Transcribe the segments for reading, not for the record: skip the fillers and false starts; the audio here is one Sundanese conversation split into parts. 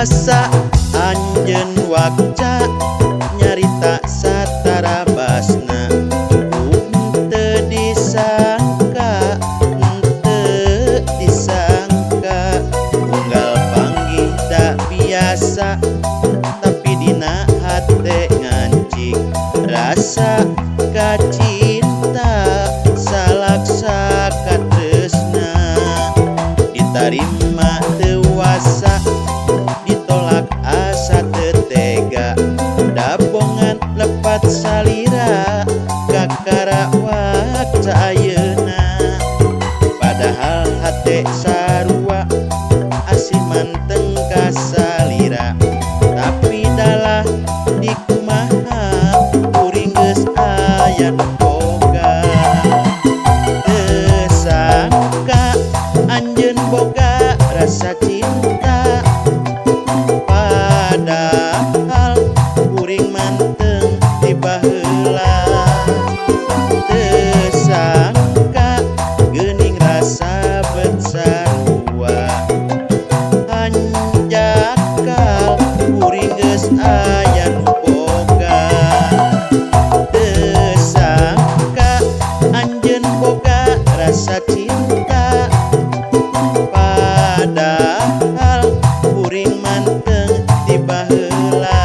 Basa anjeun wakca nyarita satara basna, henteu disangka, henteu disangka unggal panggih da biasa, tapi dina hate ngancik rasa kacinta salaksa katresna. Ditarima teu wasa, ditolak asa teu tega, dabongan lepat salira kakara wakca ayeuna. Padahal hate sarua asih manteng ka salira, tapi dalah dikumaha kuring geus aya nu boga. Teu sangka anjeun boga rasa cinta, padahal kuring manteng ti baheula. Teu sangka geuning rasa bet sarua, hanjakal kuring geus aya nu boga. Teu sangka anjeun boga rasa cinta, padahal kuring manteng ti baheula.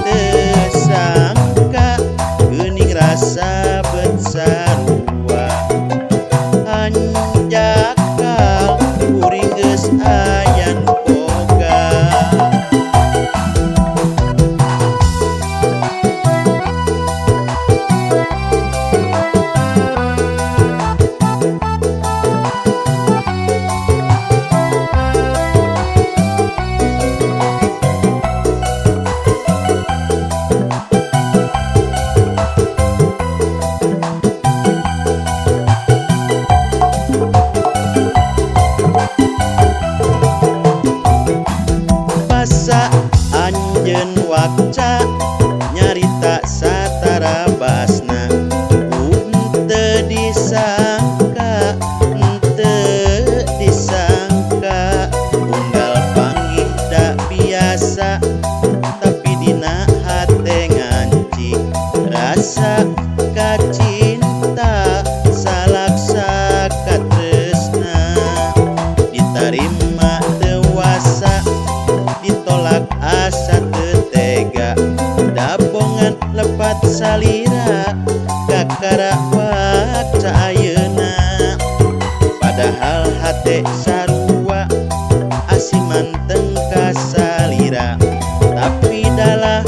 Teu sangka geuning rasa bet sarua, hanjakal kuring geus aya nu boga. Basa anjeun wakca nyarita satara basna, henteu disangka, henteu disangka unggal panggih da biasa, tapi dina hate ngancik rasa kacinta salaksa katresna. Ditarima teu wasa, ditolak asa teu tega, dabongan lepat salira kakara wakca ayeuna. Padahal hate sarua asih manteng ka salira, tapi dalah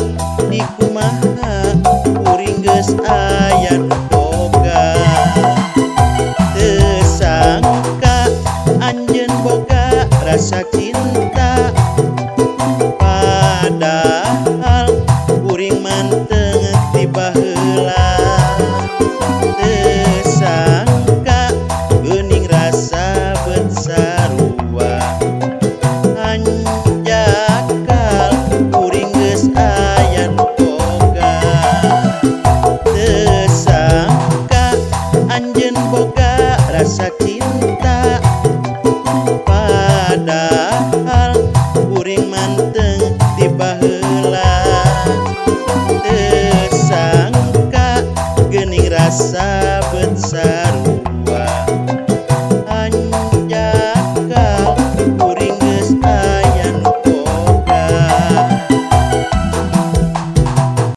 dikumaha kuring geus aya nu boga. Teu sangka anjeun boga rasa cinta,